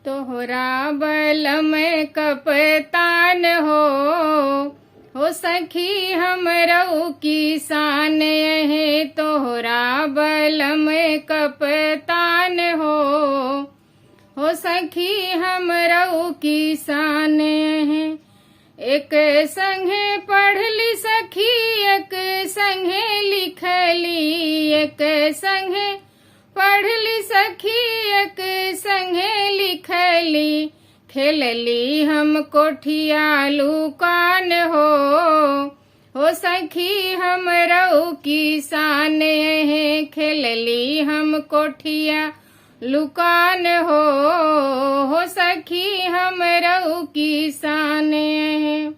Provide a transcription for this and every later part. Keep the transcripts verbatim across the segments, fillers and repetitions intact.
तोहरा बलम कपतान हो, हो सखी हमरऊ किसान अहें। तोहरा बलम कपतान हो, हो सखी हमरऊ किसान अहें। एक संगे पढ़ली सखी, एक संगे लिखली, एक संगे पढ़ली सखी, एक संगे लिखली, खेलली हम कोठिया लुकान हो। हो सखी हमरऊ किसान अहें, खेलली हम कोठिया लुकान हो। हो सखी हमरऊ किसान अहें।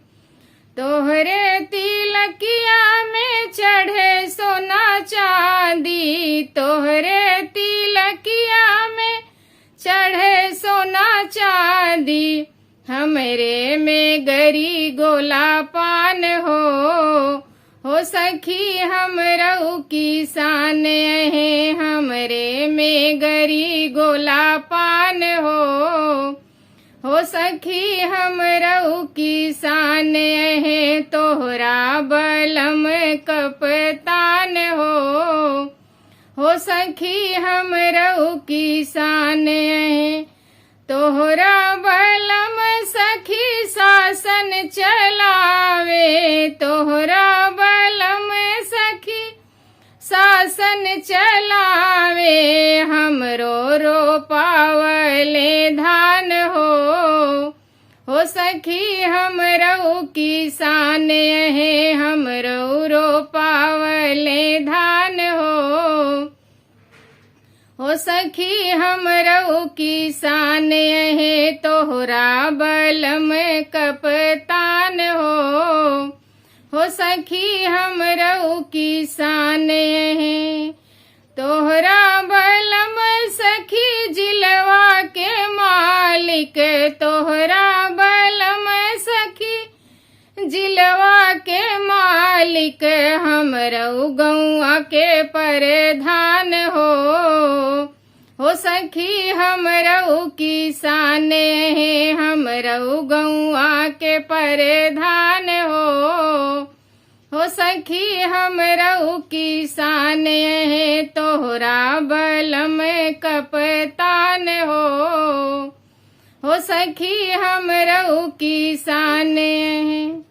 तोहरे तिलकिया में चढ़े सोना चांदी, तोहरे तिलकिया में चढ़े सोना चांदी, हमरे में गरी गोला पान हो। हो सखी हमरऊ किसान अहें, हमरे में गरी गोला पान हो। हो सखी हमरऊ किसान अहें, तोहरा बलम कपतान हो। हो सखी हमरऊ किसान अहें। तोहरा बलम सखी शासन चलावे, तोहरा बलम सखी शासन चलावे, हमरो रोपावले धान हो। हो सखी हमरऊ किसान अहें, हमरऊ रोपावले धान हो। हो सखी हमरऊ किसान अहें, तोहरा बलम कपतान हो। हो सखी हमरऊ किसान अहें। तोहरा बलम सखी जिलवा के मालिक, तोहरा बलम सखी जिलवा के मालिक, हमरऊ गौआ के परधान हो। हो सखी हमरऊ किसान अहें, हमरऊ गौआ के परधान हो। हो सखी हमरऊ किसान अहें, तोहरा बलम कपतान हो। हो सखी हमरऊ किसान अहें।